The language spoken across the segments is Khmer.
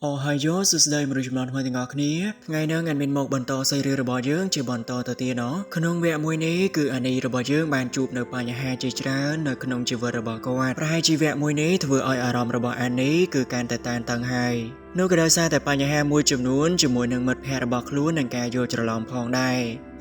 អូហើយយោសួស្តីមនុស្សចំនួនថ្មីទាំងអស់គ្នាថ្ងៃនេះអានមានមកបន្តសាច់រឿងរបស់យើងជាបន្តទៅទៀតណោះក្នុងវគ្គមួយនេះគឺអានីរបស់យើងបានជួបនៅបញ្ហាជាច្រើននៅក្នុងជីវិតរបស់គាត់ប្រហែលជាវគ្គមួយនេះធ្វើឲ្យអារម្មណ៍របស់អានីគឺកាន់តែតានតឹងហើយនោះក៏ដោយសារតែបញ្ហាមួយចំនួនជាមួយនឹងមិត្តភ័ក្តិរបស់ខ្លួននិងការយល់ច្រឡំផងដែ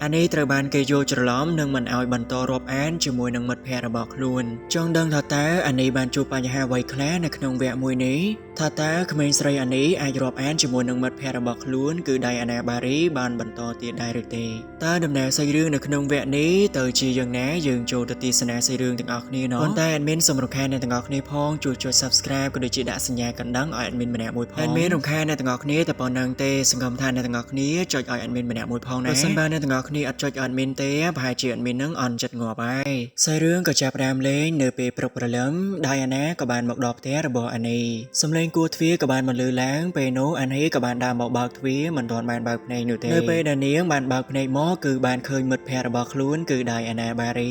រអានេះត្រូវបានគេយល់ច្រឡំនិងមិនឲ្យបន្តរាប់អានជាមួយនឹងមិត្តភ័ក្តិរបស់ខ្លួនចង់ដឹងថាតើអានេះបានជួបបញ្ហាអ្វីខ្លះនៅក្នុងវគ្គមួយនេះថាតើក្មេងស្រីអានេះអាចរាប់អានជាមួយនឹងមិត្តភ័ក្តិរបស់ខ្លួនគឺដៃអាណាបារីបានបន្តទៀតដែរឬទេតើដំណើរសាច់រឿងនៅក្នុងវគ្គនេះទៅជាយ៉ាងណាយើងចូលទៅទស្សនាសាច់រឿងទាំងអស់គ្នាណោះប៉ុន្តែ admin សូមរំខានអ្នកទាំងអស់គ្នាផងជួយចុច Subscribe ក៏ដូចជាដាក់សញ្ញាកណ្ដឹងឲ្យ admin ម្នាក់មួយផង admin រំខានអ្នកទាំងអស់គ្នាតែប៉ុណ្្នឹងទេសង្ឃឹមថាអ្នកទាំងអស់គ្នាចុចឲ្យ admin ម្នាក់មួយផងណាបើសិនបើអ្នកទាំងអស់គ្នាអត់ចុច admin ទេប្រហែលជា admin នឹងអន់ចិត្តងាប់ហើយសាច់រឿងក៏ចាប់ផ្ដើមលេងនៅពេលព្រឹកព្រលឹមដៃអាណាក៏បានមកដល់ផ្ទះរបស់អានីសំឡេងគោះទ្វារក៏បានបន្លឺឡើងពេលនោះអានីក៏បានដើរមកបើកទ្វារមិនទាន់បានបើកភ្នែកនោះទេនៅពេលដែលនាងបានបើកភ្នែកមកគឺបានឃើញមិត្តភ័ក្តិរបស់ខ្លួនគឺដៃអាណាបារី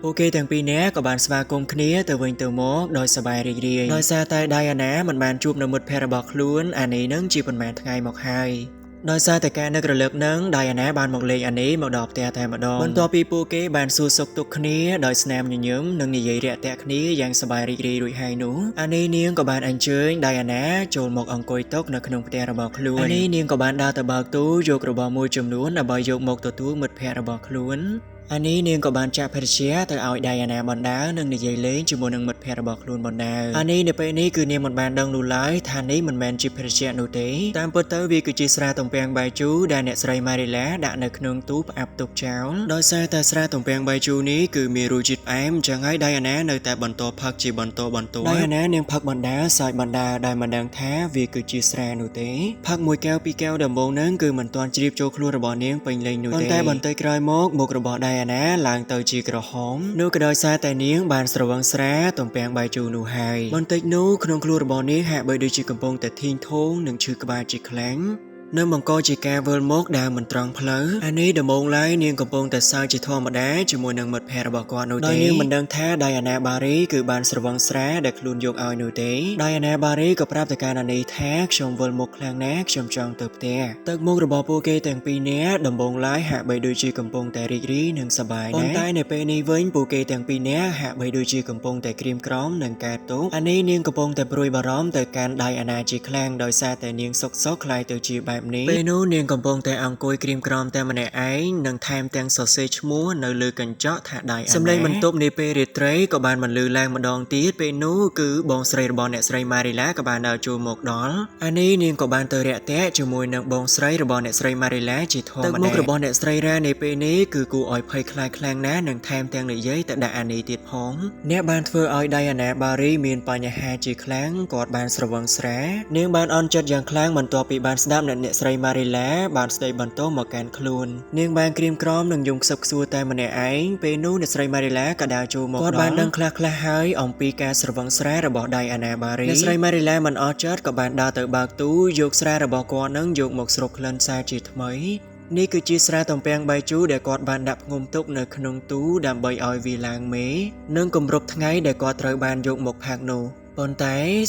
ពួកគេទាំងពីរនាក់ក៏បានស្វាគមន៍គ្នាទៅវិញទៅមកដោយសប្បាយរីករាយដោយសារតែដៃអាណាមិនបានជួបនៅមិត្តភ័ក្តិរបស់ខ្លួនអានីនឹងជាប៉ុន្មានថ្ងៃមកហើយដោយសារតែការនឹករលឹកនឹងដៃអាណាបានមកលេងអានីមកដល់ផ្ទះតែម្ដងបន្ទាប់ពីពួកគេបានសួរសុខទុក្ខគ្នាដោយស្នាមញញឹមនិងនិយាយរាក់ទាក់គ្នាយ៉ាងសប្បាយរីករាយរួចហើយនោះអានីនាងក៏បានអញ្ជើញដៃអាណាចូលមកអង្គុយតុនៅក្នុងផ្ទះរបស់ខ្លួនអានីនាងក៏បានដើរទៅបើកទូយករបស់មួយចំនួនដើម្បីយកមកទទួលមិត្តភ័ក្តិរបស់ខ្លួនអានេះនាងក៏បានចាក់ភេសជ្ជៈទៅឲ្យដៃអាណាបណ្ដានិងនិយាយលេងជាមួយនឹងមិត្តភ័ក្តិរបស់ខ្លួនបណ្ដាអានេះនៅពេលនេះគឺនាងមិនបានដឹងនោះឡើយថានេះមិនមែនជាភេសជ្ជៈនោះទេតាមពិតទៅវាគឺជាស្រាទំពាំងបាយជូរដែលអ្នកស្រីម៉ារីឡាដាក់នៅក្នុងទូផ្អាប់ទុកចោលដោយសារតែស្រាទំពាំងបាយជូរនេះគឺមានរសជាតិផ្អែមចឹងហើយដៃអាណានៅតែបន្តផឹកជាបន្តបន្ទាប់ដៃអាណានាងផឹកបណ្ដាសើចបណ្ដាដែលមិនដឹងថាវាគឺជាស្រានោះទេផឹកមួយកែវពីរកែវដំបូងហ្នឹងគឺមិនទាន់ជ្រាបចូលខ្លួនរបស់នាងពេញលេញនោះទេប៉ុន្តែបន្តិចក្រោយមកមុខរបស់ដៃអាណាឡើងទៅជាក្រហមនោះក៏ដោយសារតែនាងបានស្រវឹងស្រាទំពាំងបាយជូរនោះហើយបន្តិចនោះក្នុងខ្លួនរបស់នាងហាក់បីដូចជាកំពុងតែធីងធងនិងឈឺក្បាលជាខ្លាំងនិងបង្កជាការវិលមកដើរមិនត្រង់ផ្លូវអានេះដំបូងឡើយនាងកំពុងតែសើចជាធម្មតាជាមួយនឹងមិត្តភ័ក្តិរបស់គាត់នោះទេដោយនាងមិនដឹងថាដៃអាណាបារីគឺបានស្រវឹងស្រាដែលខ្លួនយកឲ្យនោះទេដៃអាណាបារីក៏ប្រាប់ទៅកាន់អានេះថាខ្ញុំវិលមុខខ្លាំងណាស់ខ្ញុំចង់ទៅផ្ទះទឹកមុខរបស់ពួកគេទាំងពីរនាក់ដំបូងឡើយហាក់បីដូចជាកំពុងតែរីករាយនិងសប្បាយណាស់ប៉ុន្តែនៅពេលនេះវិញពួកគេទាំងពីរនាក់ហាក់បីដូចជាកំពុងតែក្រៀមក្រំនិងកើតទុក្ខអានេះនាងកំពុងតែព្រួយបារម្ភទៅកាន់ដៃអាណាជាខ្លាំងដោយសារតែនាងសុកសុកខ្លាយទៅជាបែបនេះពេលនោះនាងកំពុងតែអង្គុយក្រៀមក្រំតែម្នាក់ឯងនិងថែមទាំងសរសេរឈ្មោះនៅលើកញ្ចក់ថាដៃអាណាសម្លេងបន្ទប់នាពេលរាត្រីក៏បានបន្លឺឡើងម្ដងទៀតពេលនោះគឺបងស្រីរបស់អ្នកស្រីម៉ារីឡាក៏បានដើរចូលមកដល់អានេះនាងក៏បានទៅរាក់ទាក់ជាមួយនឹងបងស្រីរបស់អ្នកស្រីម៉ារីឡាជាធម្មតាទឹកមុខរបស់អ្នកស្រីរ៉ានាពេលនេះគឺគួរឲ្យភ័យខ្លាចខ្លាំងណាស់និងថែមទាំងនិយាយទៅដាក់អានេះទៀតផងអ្នកបានធ្វើឲ្យដៃអាណាបារីមានបញ្ហាជាខ្លាំងគាត់បានស្រវឹងស្រានាងបានអន់ចិត្តយ៉ាងខ្លាំងបន្ទាប់ពីបានស្ដាប់អ្នកស្រីម៉ារីឡាបានស្ដីបន្ទោសមកកាន់ខ្លួននាងបានក្រៀមក្រំនិងយំខ្សឹបខ្សួរតែម្នាក់ឯងពេលនោះអ្នកស្រីម៉ារីឡាក៏ដើរចូលមកគាត់បានដឹងខ្លះៗហើយអំពីការស្រវឹងស្រារបស់ដៃអាណាបារីអ្នកស្រីម៉ារីឡាមិនអស់ចិត្តក៏បានដើរទៅបើកទូយកស្រារបស់គាត់នឹងយកមកស្រូបក្លិនសាជាថ្មីនេះគឺជាស្រាទំពាំងបាយជូរដែលគាត់បានដាក់ផ្ងំទុកនៅក្នុងទូដើម្បីឲ្យវាឡើងមេនិងគម្រប់ថ្ងៃដែលគាត់ត្រូវបានយកមកផឹកនោះប៉ុន្ត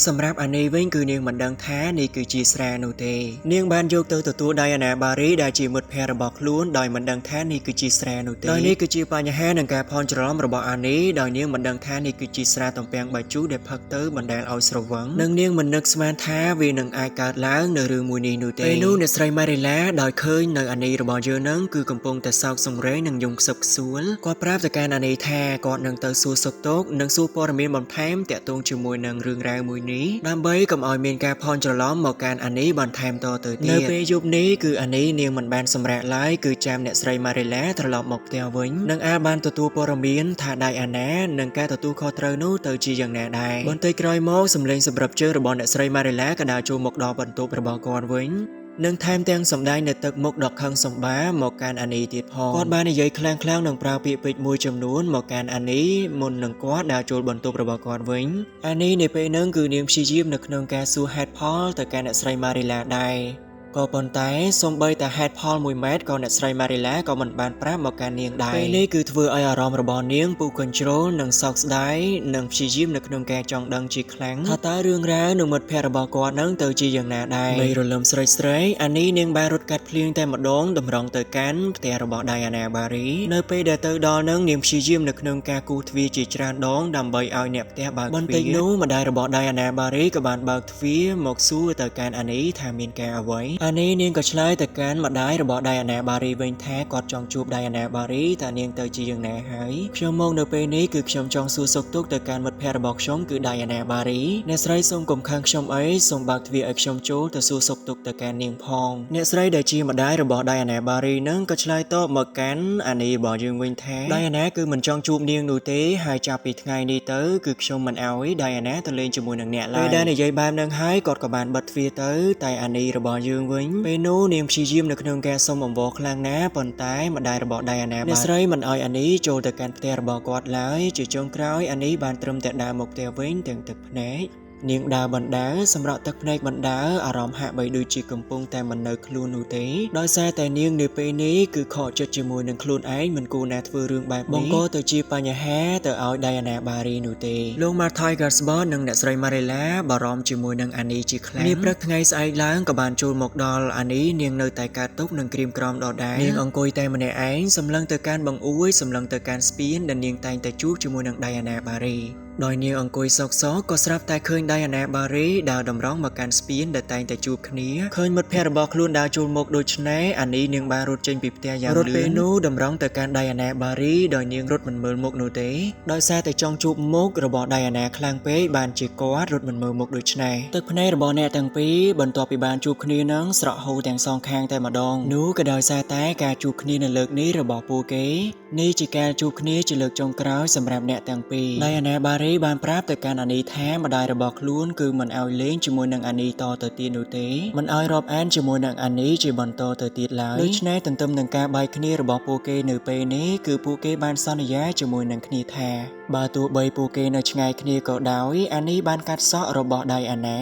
ែសម្រាប់អានីវិញគឺនាងមិនដឹងថានេះគឺជាស្រានោះទេនាងបានយកទៅទទួលដៃអាណាបារីដែលជាមិត្តភ័ក្តិរបស់ខ្លួនដោយមិនដឹងថានេះគឺជាស្រានោះទេដោយនេះគឺជាបញ្ហានឹងការភ័ន្តច្រឡំរបស់អានីដោយនាងមិនដឹងថានេះគឺជាស្រាទំពាំងបាយជូរដែលផឹកទៅបណ្ដាលឲ្យស្រវឹងនិងនាងមិននឹកស្មានថាវានឹងអាចកើតឡើងនៅរឿងមួយនេះនោះទេពេលនោះអ្នកស្រីម៉ារីឡាដោយឃើញនៅអានីរបស់យើងនឹងគឺកំពុងតែសោកសង្រេងនិងយំខ្សឹបខ្សួលគាត់ប្រាប់ទៅកាន់អានីថាគាត់នឹងទៅសួរសុខទុក្ខនិងសួរព័ត៌មានបន្ថែមទាក់ទងជាមួយនឹងរឿងរ៉ាវមួយនេះដើម្បីកុំឲ្យមានការភ័ន្តច្រឡំមកកាន់អានីបន្ថែមតទៅទៀតនៅពេលយប់នេះគឺអានីនាងមិនបានសម្រាកឡើយគឺចាំអ្នកស្រីម៉ារីឡាត្រឡប់មកផ្ទះវិញនិងអាចបានទទួលព័ត៌មានថាដៃអាណានិងការទទួលខុសត្រូវនោះទៅជាយ៉ាងណាដែរបន្តិចក្រោយមកសម្លេងសម្រាប់ជើងរបស់អ្នកស្រីម៉ារីឡាក៏ដើរចូលមកដល់បន្ទប់របស់គាត់វិញនិងថែមទាំងសម្ដែងនៅទឹកមុខដ៏ខឹងសម្បាមកកាន់អានីទៀតផងគាត់បាននិយាយខ្លាំងៗនិងប្រើពាក្យពេចន៍មួយចំនួនមកកាន់អានីមុននឹងគាត់ដើរចូលបន្ទប់របស់គាត់វិញអានីនៅពេលហ្នឹងគឺនាងព្យាយាមនៅក្នុងការសួរហេតុផលទៅកាន់អ្នកស្រីម៉ារីឡាដែរ ក៏ប៉ុន្តែសូម្បីតែហេតុផលមួយម៉ែត្រក៏អ្នកស្រីម៉ារីឡាក៏មិនបានប្រាប់មកកាន់នាងដែរពេលនេះគឺធ្វើឲ្យអារម្មណ៍របស់នាងពូកញ្ជ្រោលនិងសោកស្ដាយនិងព្យាយាមនៅក្នុងការចង់ដឹងជាខ្លាំងថាតើរឿងរ៉ាវនិងមិត្តភក្តិរបស់គាត់នឹងទៅជាយ៉ាងណាដែរមេរលឹមស្រីស្រីអានេះនាងបានរត់កាត់ភ្លៀងតែម្ដងតម្រង់ទៅកាន់ផ្ទះរបស់ Diana Barry នៅពេលដែលទៅដល់នឹងនាងព្យាយាមនៅក្នុងការគូសទ្វារជាច្រើនដងដើម្បីឲ្យអ្នកផ្ទះបើកទ្វារបន្តិចនោះម្ដាយរបស់ Diana Barry ក៏បានបើកទ្វារមកសួរទៅកាន់អានេះថាមានការអ្វីអានេះនាងក៏ឆ្លើយទៅកាន់ម្ដាយរបស់ Diana Barry វិញថាគាត់ចង់ជួប Diana Barry តើនាងទៅជាយ៉ាងណាហើយខ្ញុំមកនៅពេលនេះគឺខ្ញុំចង់សួរសុខទុក្ខទៅកាន់មិត្តភក្តិរបស់ខ្ញុំគឺ Diana Barry អ្នកស្រីសូមកុំខឹងខ្ញុំអីសូមបើកទ្វារឲ្យខ្ញុំចូលទៅសួរសុខទុក្ខទៅកាន់នាងផងអ្នកស្រីដែលជាម្ដាយរបស់ Diana Barry នឹងក៏ឆ្លើយតបមកកាន់អានេះរបស់យើងវិញថា Diana គឺមិនចង់ជួបនាងនោះទេហើយចាប់ពីថ្ងៃនេះទៅគឺខ្ញុំមិនឲ្យ Diana ទៅលេងជាមួយនឹងអ្នកឡើយពេលដែលនិយាយបែបនឹងហើយគាត់ក៏បានបិទទ្វារទៅតែអានេះរបស់យើងវិញពេលនោះនាងព្យាយាមនៅក្នុងការសុំអង្វរខ្លាំងណាស់ប៉ុន្តែម្ដាយរបស់ Diana អ្នកស្រីមិនឲ្យអានេះចូលទៅកាន់ផ្ទះរបស់គាត់ឡើយជាចុងក្រោយអានេះបានត្រឹមតែដើរមកផ្ទះវិញទាំងទឹកភ្នែកនាងដើរបណ្ដើសម្រាប់ទឹកភ្នែកបណ្ដើអារម្មណ៍ហាក់បីដូចជាកំពុងតែមិននៅខ្លួននោះទេដោយសារតែនាងនៅពេលនេះគឺខកចិត្តជាមួយនឹងខ្លួនឯងមិនគួរណាធ្វើរឿងបែបនេះបង្កទៅជាបញ្ហាទៅឲ្យ Diana Barry នោះទេលោក Marty Garsbon និងអ្នកស្រី Marilla បារម្ភជាមួយនឹងអានីជាខ្លាំងនាព្រឹកថ្ងៃស្អែកឡើងក៏បានចូលមកដល់អានីនាងនៅតែកើតទុក្ខនិងក្រៀមក្រំដដែលនាងអង្គុយតែម្នាក់ឯងសម្លឹងទៅកាន់បង្អួចសម្លឹងទៅកាន់ស្ពានដែលនាងតែងតែជួបជាមួយនឹង Diana Barry ដោយនាងអង្គុយសោកសក៏ស្រាប់តែឃើញ Diana Barry ដើរតម្រង់មកកាន់ស្ពានដែលតែងតែជួបគ្នាឃើញមិត្តភក្តិរបស់ខ្លួនដើរចូលមកដូច្នេះអានីនាងបានរត់ចេញពីផ្ទះយ៉ាងលឿនរត់ពេលនោះតម្រង់ទៅកាន់ Diana Barry ដោយនាងរត់មិនមើលមុខនោះទេដោយសារតែចង់ជួបមុខរបស់ Diana ខ្លាំងពេកបានជាគាត់រត់មិនមើលមុខដូច្នេះទឹកភ្នែករបស់អ្នកទាំងពីរបន្ទាប់ពីបានជួបគ្នានឹងស្រក់ហូរទាំងសងខាងតែម្ដងនោះក៏ដោយសារតែការជួបគ្នានៅលើកនេះរបស់ពួកគេនេះជាការជួបគ្នាជាលើកចុងក្រោយសម្រាប់អ្នកទាំងពីរ Diana Barry បានប្រាប់ទៅកាន់អានីថាម្ដាយរបស់ខ្លួនគឺមិនឲ្យលេងជាមួយនឹងអានីតទៅទៀតនោះទេមិនឲ្យរាប់អានជាមួយនឹងអានីជាបន្តទៅទៀតឡើយដូច្នេះទន្ទឹមនឹងការបែកគ្នារបស់ពួកគេនៅពេលនេះគឺពួកគេបានសន្យាជាមួយនឹងគ្នាថាបើទោះបីពួកគេនៅឆ្ងាយគ្នាក៏ដោយអានីបានកាត់សក់របស់ Diana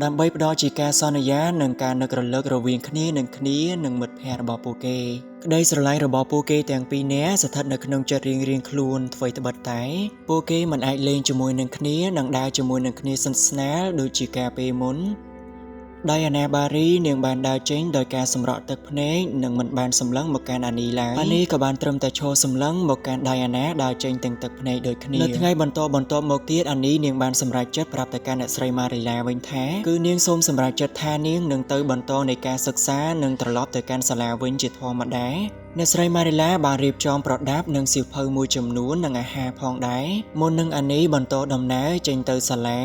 ដើម្បីផ្ដល់ជាការសន្យានិងការនឹករលឹករវាងគ្នានឹងគ្នានិងមិត្តភក្តិរបស់ពួកគេក្តីស្រឡាញ់របស់ពួកគេទាំងពីរនាក់ស្ថិតនៅក្នុងចិត្តរៀងៗខ្លួនអ្វីត្បិតតែពួកគេមិនអាចលេងជាមួយនឹងគ្នានិងដើរជាមួយនឹងគ្នាស្និទ្ធស្នាលដូចជាកាលពេលមុន Diana Barry នាងបានដើរចេញដោយការសម្រក់ទឹកភ្នែកនិងមិនបានសម្លឹងមកកាន់អានីឡើយអានីក៏បានត្រឹមតែឈរសម្លឹងមកកាន់ Diana ដើរចេញទាំងទឹកភ្នែកដូចគ្នានៅថ្ងៃបន្តបន្ទាប់មកទៀតអានីនាងបានសម្រេចចិត្តប្រាប់ទៅកាន់អ្នកស្រី Marilla វិញថាគឺនាងសូមសម្រេចចិត្តថានាងនឹងទៅបន្តនៃការសិក្សានិងត្រឡប់ទៅកាន់សាលាវិញជាធម្មតាអ្នកស្រី Marilla បានរៀបចំប្រដាប់និងសៀវភៅមួយចំនួននិងអាហារផងដែរមុននឹងអានីបន្តដំណើរចេញទៅសាលា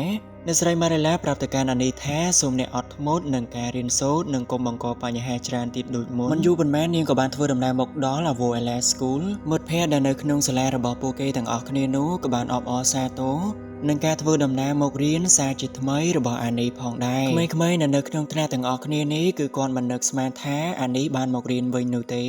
អ្នកស្រី Marilla ប្រាប់ទៅកាន់អានីថាសូមអ្នកអត់ធ្មត់នឹងការរៀនសូត្រនិងកុំបង្កបញ្ហាច្រើនទៀតដូចមុនមិនយូរប៉ុន្មាននាងក៏បានធ្វើដំណើរមកដល់ Avoella School មិត្តភក្តិដែលនៅក្នុងសាលារបស់ពួកគេទាំងអស់គ្នានោះក៏បានអបអរសាទរនឹងការធ្វើដំណើរមករៀនសារជាថ្មីរបស់អានីផងដែរក្មេងៗនៅក្នុងថ្នាក់ទាំងអស់គ្នានេះគឺគាត់មិននឹកស្មានថាអានីបានមករៀនវិញនោះទេ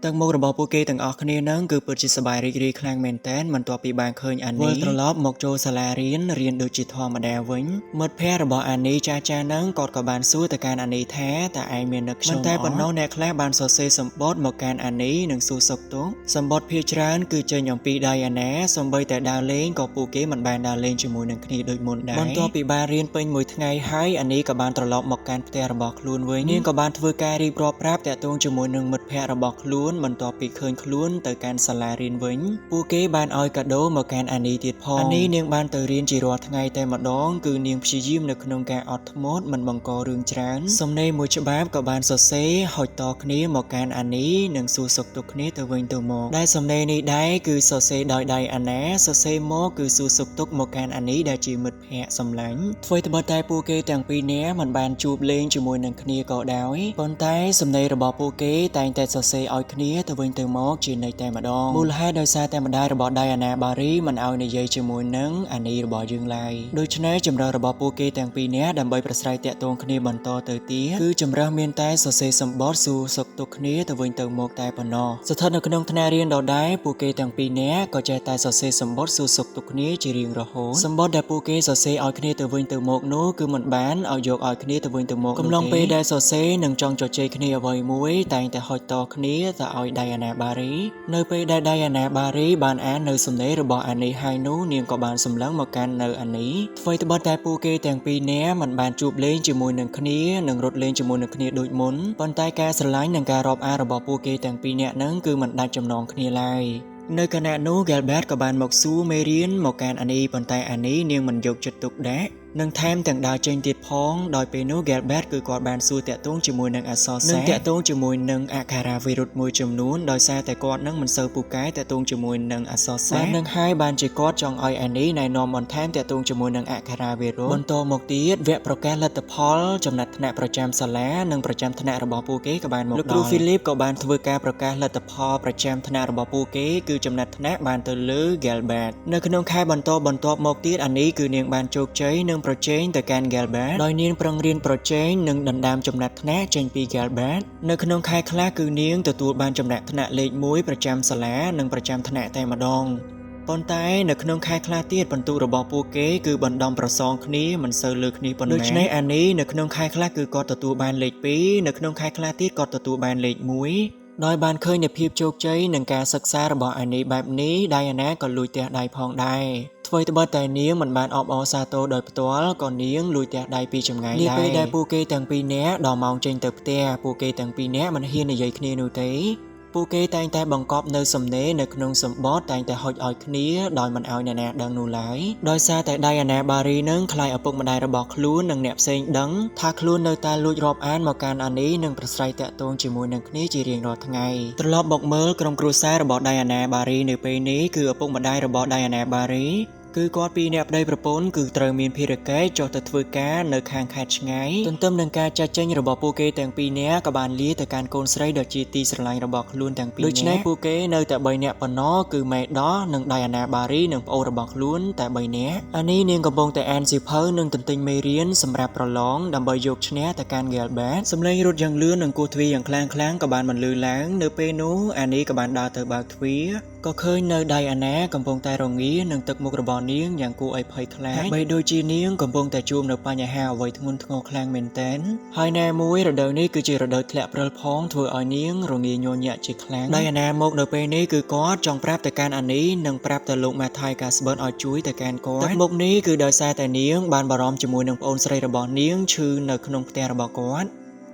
ទឹកមុខរបស់ពួកគេទាំងអស់គ្នានឹងគឺពិតជាសប្បាយរីករាយខ្លាំងមែនទែនបន្ទាប់ពីបានឃើញអានីវិលត្រឡប់មកចូលសាលារៀនរៀនដូចជាធម្មតាវិញមិត្តភក្តិរបស់អានីចាស់ៗនឹងគាត់ក៏បានសួរទៅកាន់អានីថាតើឯងមាននឹកខ្ញុំមិនតែប៉ុណ្ណោះអ្នកខ្លះបានសរសេរសម្បត្តិមកកាន់អានីនិងសួរសុខទុក្ខសម្បត្តិភាគច្រើនគឺចេញអំពី Diana សូម្បីតែដើរលេងក៏ពួកគេមិនបានដើរលេងជាមួយនឹងគ្នាដូចមុនដែរបន្ទាប់ពីបានរៀនពេញមួយថ្ងៃហើយអានីក៏បានត្រឡប់មកកាន់ផ្ទះរបស់ខ្លួនវិញនាងក៏បានធ្វើការរៀបរាប់ប្រាប់តាក់ទងជាមួយនឹងមិត្តភក្តិរបស់ខ្លួនបន្ទាប់ពីឃើញខ្លួនទៅកាន់សាលារៀនវិញពួកគេបានឲ្យកាដូមកកាន់អានីទៀតផងអានីនាងបានទៅរៀនជារាល់ថ្ងៃតែម្ដងគឺនាងព្យាយាមនៅក្នុងការអត់ធ្មត់មិនបង្ករឿងច្រើនសំណេរមួយច្បាប់ក៏បានសរសេរហុចតគ្នាមកកាន់អានីនិងសួរសុខទុក្ខគ្នាទៅវិញទៅមកដែលសំណេរនេះដែរគឺសរសេរដោយដៃអាណាសរសេរមកគឺសួរសុខទុក្ខមកកាន់អានីដែលជាមិត្តភក្តិសម្លាញ់ធ្វើត្បិតតែពួកគេទាំងពីរនាក់មិនបានជួបលេងជាមួយនឹងគ្នាក៏ដោយប៉ុន្តែសំណេររបស់ពួកគេតែងតែសរសេរឲ្យគ្នា គ្នាទៅវិញទៅមកជានិច្ចតែម្ដងមូលហេតុដោយសារតែម្ដាយរបស់ Diana Barry មិនឲ្យនិយាយជាមួយនឹងអានីរបស់យើងឡើយដូច្នេះជម្រើសរបស់ពួកគេទាំងពីរនាក់ដើម្បីប្រស្រ័យទាក់ទងគ្នាបន្តទៅទៀតគឺជម្រើសមានតែសរសេរសម្បត្តិសួរសុខទុក្ខគ្នាទៅវិញទៅមកតែប៉ុណ្ណោះស្ថិតនៅក្នុងថ្នាក់រៀនដដែលពួកគេទាំងពីរនាក់ក៏ចេះតែសរសេរសម្បត្តិសួរសុខទុក្ខគ្នាជារៀងរហូតសម្បត្តិដែលពួកគេសរសេរឲ្យគ្នាទៅវិញទៅមកនោះគឺមិនបានឲ្យយកឲ្យគ្នាទៅវិញទៅមកកំឡុងពេលដែលសរសេរនឹងចង់ជជែកគ្នាអ្វីមួយតែងតែហុចតគ្នាទៅឲ្យ Diana Barry នៅពេលដែល Diana Barry បានអាននៅសំណេររបស់អានីហើយនោះនាងក៏បានសម្លឹងមកកាន់នៅអានីអ្វីត្បិតតែពួកគេទាំងពីរនាក់មិនបានជួបលេងជាមួយនឹងគ្នានិងរត់លេងជាមួយនឹងគ្នាដូចមុនប៉ុន្តែការស្រឡាញ់និងការរាប់អានរបស់ពួកគេទាំងពីរនាក់នឹងគឺមិនដាច់ចំណងគ្នាឡើយនៅខណៈនោះ Gilbert ក៏បានមកសួរមេរៀនមកកាន់អានីប៉ុន្តែអានីនាងមិនយកចិត្តទុកដាក់និងថែមទាំងដើរចេញទៀតផងដោយពេលនោះ Gilbert គឺគាត់បានសួរតាក់ទងជាមួយនឹងអក្សរសាស្ត្រនិងតាក់ទងជាមួយនឹងអក្ខរាវិរុទ្ធមួយចំនួនដោយសារតែគាត់នឹងមិនសូវពូកែតាក់ទងជាមួយនឹងអក្សរសាស្ត្រនឹងហើយបានជាគាត់ចង់ឲ្យអានីណែនាំបន្ថែមតាក់ទងជាមួយនឹងអក្ខរាវិរុទ្ធបន្តមកទៀតវគ្គប្រកាសលទ្ធផលចំណាត់ថ្នាក់ប្រចាំសាលានិងប្រចាំថ្នាក់របស់ពួកគេក៏បានមកដល់លោកគ្រូ Philip ក៏បានធ្វើការប្រកាសលទ្ធផលប្រចាំថ្នាក់របស់ពួកគេគឺចំណាត់ថ្នាក់បានទៅលើ Gilbert នៅក្នុងខែបន្តបន្ទាប់មកទៀតអានីគឺនាងបានជោគជ័យនិងប្រជែងទៅកាន់ Gilbert ដោយនាងប្រឹងរៀនប្រជែងនិងដណ្ដើមចំណាត់ថ្នាក់ចេញពី Gilbert នៅក្នុងខែខ្លះគឺនាងទទួលបានចំណាត់ថ្នាក់លេខ1ប្រចាំសាលានិងប្រចាំថ្នាក់តែម្ដងប៉ុន្តែនៅក្នុងខែខ្លះទៀតបន្ទុករបស់ពួកគេគឺបណ្ដំប្រសងគ្នាមិនសូវលើគ្នាប៉ុន្មានដូច្នេះអានីនៅក្នុងខែខ្លះគឺគាត់ទទួលបានលេខ2នៅក្នុងខែខ្លះទៀតគាត់ទទួលបានលេខ1ដោយបានឃើញនូវភាពជោគជ័យនិងការសិក្សារបស់អានីបែបនេះ Diana ក៏លួចទះដៃផងដែរអ្វីត្បិតតែនាងមិនបានអបអរសាទរដោយផ្ទាល់ក៏នាងលួចទះដៃពីចម្ងាយដែរពេលដែលពួកគេទាំងពីរនាក់ដល់ម៉ោងចេញទៅផ្ទះពួកគេទាំងពីរនាក់មិនហ៊ាននិយាយគ្នានោះទេពួកគេតែងតែបង្កប់នៅសំណេរនៅក្នុងសម្បត្តិតែងតែហុចឲ្យគ្នាដោយមិនឲ្យអ្នកណាដឹងនោះឡើយដោយសារតែ Diana Barry នឹងខ្លាចឪពុកម្ដាយរបស់ខ្លួននិងអ្នកផ្សេងដឹងថាខ្លួននៅតែលួចរាប់អានមកកាន់អានីនិងប្រស្រ័យទាក់ទងជាមួយនឹងគ្នាជារៀងរាល់ថ្ងៃត្រឡប់មកមើលក្រុមគ្រួសាររបស់ Diana Barry នៅពេលនេះគឺឪពុកម្ដាយរបស់ Diana Barry គឺគាត់ពីរអ្នកប្តីប្រពន្ធគឺត្រូវមានភារកិច្ចចុះទៅធ្វើការនៅខាងខេត្តឆ្ងាយទន្ទឹមនឹងការចាត់ចែងរបស់ពួកគេទាំងពីរនាក់ក៏បានលាទៅកាន់កូនស្រីដ៏ជាទីស្រឡាញ់របស់ខ្លួនទាំងពីរនាក់ដូច្នេះពួកគេនៅតែ3នាក់ប៉ុណ្ណោះគឺមេដោះនិង Diana Barry និងប្អូនរបស់ខ្លួនតែ3នាក់អានេះនាងកំពុងតែអានសៀវភៅនិងទន្ទិញមេរៀនសម្រាប់ប្រឡងដើម្បីយកឈ្នះទៅកាន់ Gilbert សំឡេងរត់យ៉ាងលឿននិងគោះទ្វារយ៉ាងខ្លាំងៗក៏បានបន្លឺឡើងនៅពេលនោះអានេះក៏បានដើរទៅបើកទ្វារក៏ឃើញនៅ Diana កំពុងតែរងានឹងទឹកមុខរបស់នាងយ៉ាងគួរឲ្យភ័យខ្លាចបីដូចជានាងកំពុងតែជួបនៅបញ្ហាអ្វីធ្ងន់ធ្ងរខ្លាំងមែនទែនហើយណែមួយរដូវនេះគឺជារដូវធ្លាក់ព្រិលផងធ្វើឲ្យនាងរងាញ័រញាក់ជាខ្លាំង Diana មកនៅពេលនេះគឺគាត់ចង់ប្រាប់ទៅកាន់អានីនិងប្រាប់ទៅលោក Matthew Casbert ឲ្យជួយទៅកាន់គាត់ទឹកមុខនេះគឺដោយសារតែនាងបានបារម្ភជាមួយនឹងប្អូនស្រីរបស់នាងឈឺនៅក្នុងផ្ទះរបស់គាត់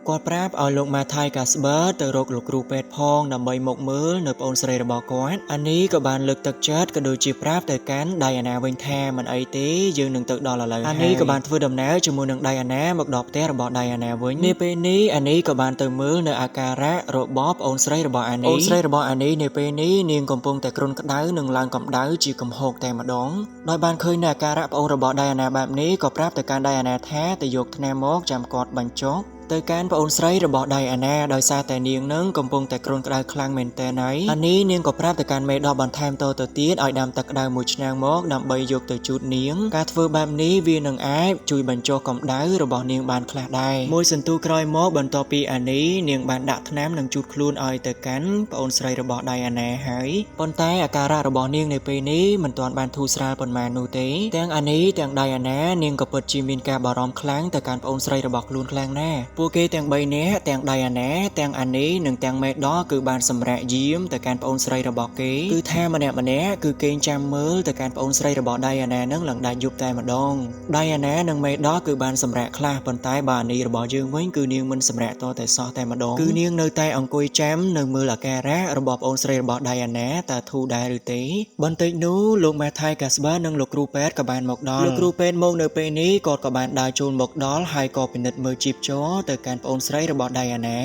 គាត់ប្រាប់ឲ្យលោក Matthew Casbert ទៅរកលោកគ្រូពេទ្យផងដើម្បីមកមើលនៅប្អូនស្រីរបស់គាត់អានេះក៏បានលើកទឹកចិត្តក៏ដូចជាប្រាប់ទៅកាន់ Diana វិញថាមិនអីទេយើងនឹងទៅដល់ឥឡូវអានេះក៏បានធ្វើដំណើរជាមួយនឹង Diana មកដល់ផ្ទះរបស់ Diana វិញនាពេលនេះអានេះក៏បានទៅមើលនៅអាការៈរបស់ប្អូនស្រីរបស់អានេះប្អូនស្រីរបស់អានេះនាពេលនេះនាងកំពុងតែគ្រុនក្តៅនិងឡើងកម្ដៅជាកំហុកតែម្ដងដោយបានឃើញនៅអាការៈប្អូនរបស់ Diana បែបនេះក៏ប្រាប់ទៅកាន់ Diana ថាទៅយកថ្នាំមកចាំគាត់បញ្ចុះទៅកាន់ប្អូនស្រីរបស់ Diana ដោយសារតែនាងនឹងកំពុងតែគ្រុនក្តៅខ្លាំងមែនទែនហើយអានេះនាងក៏ប្រាប់ទៅកាន់មេដោះបន្ថែមតទៅទៀតឲ្យដាំទឹកក្តៅមួយឆ្នាំងមកដើម្បីយកទៅជូតនាងការធ្វើបែបនេះវានឹងអាចជួយបញ្ចុះកម្ដៅរបស់នាងបានខ្លះដែរមួយសន្ទុះក្រោយមកបន្ទាប់ពីអានេះនាងបានដាក់ថ្នាំនិងជូតខ្លួនឲ្យទៅកាន់ប្អូនស្រីរបស់ Diana ហើយប៉ុន្តែអាការៈរបស់នាងនៅពេលនេះមិនទាន់បានធូរស្រាលប៉ុន្មាននោះទេទាំងអានេះទាំង Diana នាងក៏ពិតជាមានការបារម្ភខ្លាំងទៅកាន់ប្អូនស្រីរបស់ខ្លួនខ្លាំងណាស់ពួកគេទាំង3នាក់ទាំង Diana ទាំងអានីនិងទាំងមេដោះគឺបានសម្រាកយាមទៅកាន់ប្អូនស្រីរបស់គេគឺថាម្នាក់ៗគឺគេងចាំមើលទៅកាន់ប្អូនស្រីរបស់ Diana នឹងឡើងដាច់យប់តែម្ដង Diana និងមេដោះគឺបានសម្រាកខ្លះប៉ុន្តែបើអានីរបស់យើងវិញគឺនាងមិនសម្រាកតតែសោះតែម្ដងគឺនាងនៅតែអង្គុយចាំនៅមើលអាការៈរបស់ប្អូនស្រីរបស់ Diana តើធូរដែរឬទេបន្តិចនោះលោក Matthew Casbert និងលោកគ្រូពេទ្យក៏បានមកដល់លោកគ្រូពេទ្យមកនៅពេលនេះគាត់ក៏បានដើរចូលមកដល់ហើយក៏ពិនិត្យមើលជីពចរទៅកាន់ប្អូនស្រីរបស់ Diana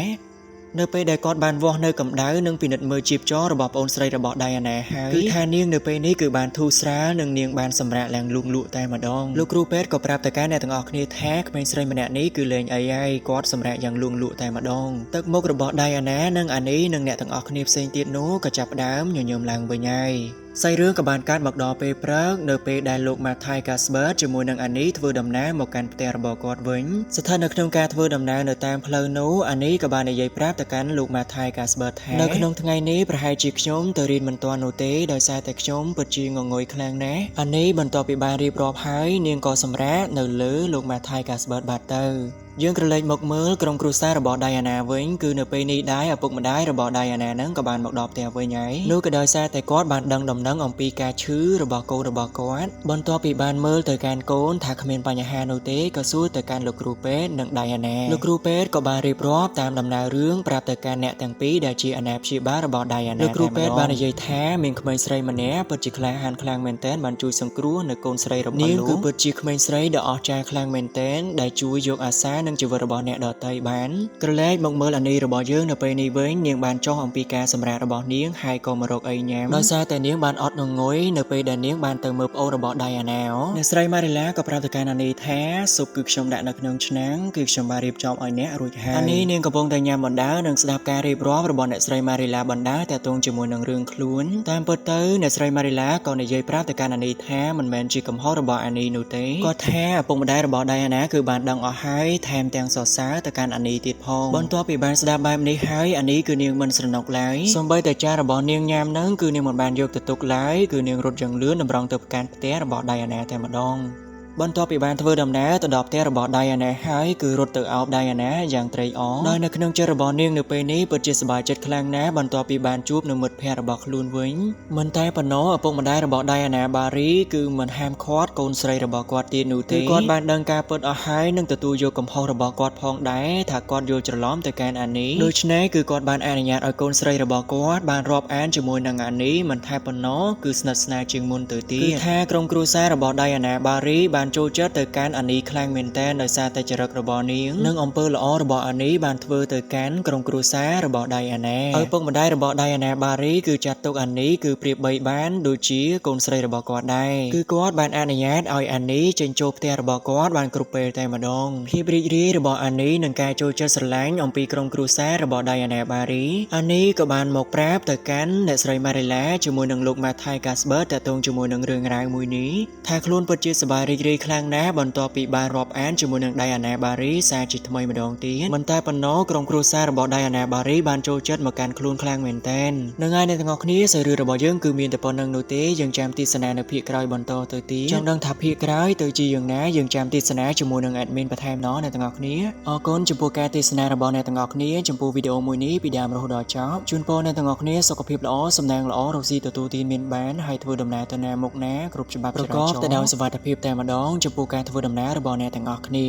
នៅពេលដែលគាត់បានវាស់នៅកម្ដៅនិងពិនិត្យមើលជីពចររបស់ប្អូនស្រីរបស់ Diana ហើយគឺថានាងនៅពេលនេះគឺបានធូរស្រាលនិងនាងបានសម្រាកឡើងលូងលក់តែម្ដងលោកគ្រូពេទ្យក៏ប្រាប់ទៅកាន់អ្នកទាំងអស់គ្នាថាក្មេងស្រីម្នាក់នេះគឺលែងអីហើយគាត់សម្រាកយ៉ាងលូងលក់តែម្ដងទឹកមុខរបស់ Diana និងអានីនិងអ្នកទាំងអស់គ្នាផ្សេងទៀតនោះក៏ចាប់ផ្ដើមញញឹមឡើងវិញហើយសាច់រឿងក៏បានកាត់មកដល់ពេលព្រឹកនៅពេលដែលលោក Matthai Casper ជាមួយនឹងអានីធ្វើដំណើរមកកាន់ផ្ទះរបស់គាត់វិញស្ថិតនៅក្នុងការធ្វើដំណើរនៅតាមផ្លូវនោះអានីក៏បាននិយាយប្រាប់ទៅកាន់លោក Matthai Casper ថានៅក្នុងថ្ងៃនេះប្រហែលជាខ្ញុំទៅរៀនមិនទាន់នោះទេដោយសារតែខ្ញុំពិតជាងងុយខ្លាំងណាស់អានីបន្ទាប់ពីបានរៀបរាប់ហើយនាងក៏សម្រាកនៅលើលោក Matthai Casper បាត់ទៅយើងក្រឡេកមកមើលក្រុមគ្រួសាររបស់ Diana វិញគឺនៅពេលនេះដែរឪពុកម្ដាយរបស់ Diana នឹងក៏បានមកដល់ផ្ទះវិញហើយនោះក៏ដោយសារតែគាត់បានដឹងដំណឹងអំពីការឈឺរបស់កូនរបស់គាត់បន្ទាប់ពីបានមើលទៅកាន់កូនថាគ្មានបញ្ហានោះទេក៏សួរទៅកាន់លោកគ្រូពេទ្យនិង Diana លោកគ្រូពេទ្យក៏បានរៀបរាប់តាមដំណើររឿងប្រាប់ទៅកាន់អ្នកទាំងពីរដែលជាអាណាព្យាបាលរបស់ Diana លោកគ្រូពេទ្យបាននិយាយថាមានក្មេងស្រីម្នាក់ពិតជាក្លាហានខ្លាំងមែនទែនបានជួយសង្គ្រោះនៅកូនស្រីរបស់លោកនាងគឺពិតជាក្មេងស្រីដ៏អស្ចារ្យខ្លាំងមែនទែនដែលជួយយកអាសានិងជីវិតរបស់អ្នកដទៃបានក្រឡេកមកមើលអានីរបស់យើងនៅពេលនេះវិញនាងបានចុះអំពីការសម្រាករបស់នាងហើយក៏មករកអីញ៉ាំដោយសារតែនាងបានអត់ងងុយនៅពេលដែលនាងបានទៅមើលប្អូនរបស់ Diana អ្នកស្រី Marilla ក៏ប្រាប់ទៅកាន់អានីថាស៊ុបគឺខ្ញុំដាក់នៅក្នុងឆ្នាំងគឺខ្ញុំបានរៀបចំឲ្យអ្នករួចហើយអានីនាងកំពុងតែញ៉ាំបណ្ដើនិងស្ដាប់ការរៀបរាប់របស់អ្នកស្រី Marilla បណ្ដើតាក់ទងជាមួយនឹងរឿងខ្លួនតាមពិតទៅអ្នកស្រី Marilla ក៏និយាយប្រាប់ទៅកាន់អានីថាមិនមែនជាកំហុសរបស់អានីនោះទេគាត់ថាឪពុកម្ដាយរបស់ Diana គឺបានដឹងអស់ហើយថែមទាំងសរសើរទៅកាន់អានីទៀតផងបន្ទាប់ពីបានស្ដាប់បែបនេះហើយអានីគឺនាងមិនស្រណុកឡើយសូម្បីតែចានរបស់នាងញ៉ាំនឹងគឺនាងមិនបានយកទៅទុកឡើយគឺនាងរត់យ៉ាងលឿនតម្រង់ទៅកាន់ផ្ទះរបស់ Diana តែម្ដងបន្ទាប់ពីបានធ្វើដំណើរទៅដល់ផ្ទះរបស់ Diana ហើយគឺរត់ទៅអោប Diana យ៉ាងត្រេកអរដោយនៅក្នុងចិត្តរបស់នាងនៅពេលនេះពិតជាសប្បាយចិត្តខ្លាំងណាស់បន្ទាប់ពីបានជួបនឹងមិត្តភក្តិរបស់ខ្លួនវិញមិនតែប៉ុណ្ណោះឪពុកម្ដាយរបស់ Diana Barry គឺមិនហាមឃាត់កូនស្រីរបស់គាត់ទៀតនោះទេគាត់បានដឹងការពិតអស់ហើយនិងទទួលយកកំហុសរបស់គាត់ផងដែរថាគាត់យល់ច្រឡំទៅកាន់អានីដូច្នេះគឺគាត់បានអនុញ្ញាតឲ្យកូនស្រីរបស់គាត់បានរាប់អានជាមួយនឹងអានីមិនតែប៉ុណ្ណោះគឺស្និទ្ធស្នាលជាងមុនទៅទៀតគឺថាក្រុមគ្រួសាររបស់ Diana Barry បានចូលចិត្តទៅកាន់អានីខ្លាំងមែនទែនដោយសារតែចរិតរបស់នាងនិងអំពើល្អរបស់អានីបានធ្វើទៅកាន់ក្រុមគ្រួសាររបស់ Diana ឪពុកម្ដាយរបស់ Diana Barry គឺចាត់ទុកអានីគឺប្រៀបបីបានដូចជាកូនស្រីរបស់គាត់ដែរគឺគាត់បានអនុញ្ញាតឲ្យអានីចេញចូលផ្ទះរបស់គាត់បានគ្រប់ពេលតែម្ដងភាពរីករាយរបស់អានីនិងការចូលចិត្តស្រឡាញ់អំពីក្រុមគ្រួសាររបស់ Diana Barry អានីក៏បានមកប្រាប់ទៅកាន់អ្នកស្រី Marilla ជាមួយនឹងលោក Matthai Casper តាក់ទងជាមួយនឹងរឿងរ៉ាវមួយនេះថាខ្លួនពិតជាសប្បាយរីករាយខ្លាំងណាស់បន្ទាប់ពីបានរាប់អានជាមួយនឹង Diana Barry សារជាថ្មីម្ដងទៀតមិនតែប៉ុណ្ណោះក្រុមគ្រួសាររបស់ Diana Barry បានចូលចិត្តមកកាន់ខ្លួនខ្លាំងមែនទែននឹងហើយអ្នកទាំងអស់គ្នាសាច់រឿងរបស់យើងគឺមានតែប៉ុណ្្នឹងនោះទេយើងចាំទស្សនានៅភាគក្រោយបន្តទៅទៀតចង់ដឹងថាភាគក្រោយទៅជាយ៉ាងណាយើងចាំទស្សនាជាមួយនឹង admin បន្ថែមណោះអ្នកទាំងអស់គ្នាអរគុណចំពោះការទស្សនារបស់អ្នកទាំងអស់គ្នាចំពោះវីដេអូមួយនេះពីដើមរហូតដល់ចប់ជូនពរអ្នកទាំងអស់គ្នាសុខភាពល្អសំណាងល្អរកស៊ីទទួលទានមានបានហើយធ្វើដំណើរទៅណាមុខណាគ្រប់ច្បាប់ចរាចរណ៍ប្រកបទៅដោយសុវត្ថិភាពតែម្ដងចំពោះការធ្វើដំណើររបស់អ្នកទាំងអស់គ្នា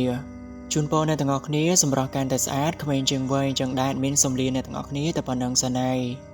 ជូនពរអ្នកទាំងអស់គ្នាសម្រស់កាន់តែស្អាតក្មេងជាងវ័យចឹងដែរមានសំលៀនអ្នកទាំងអស់គ្នាតែប៉ុណ្្នឹងសិនហើយ។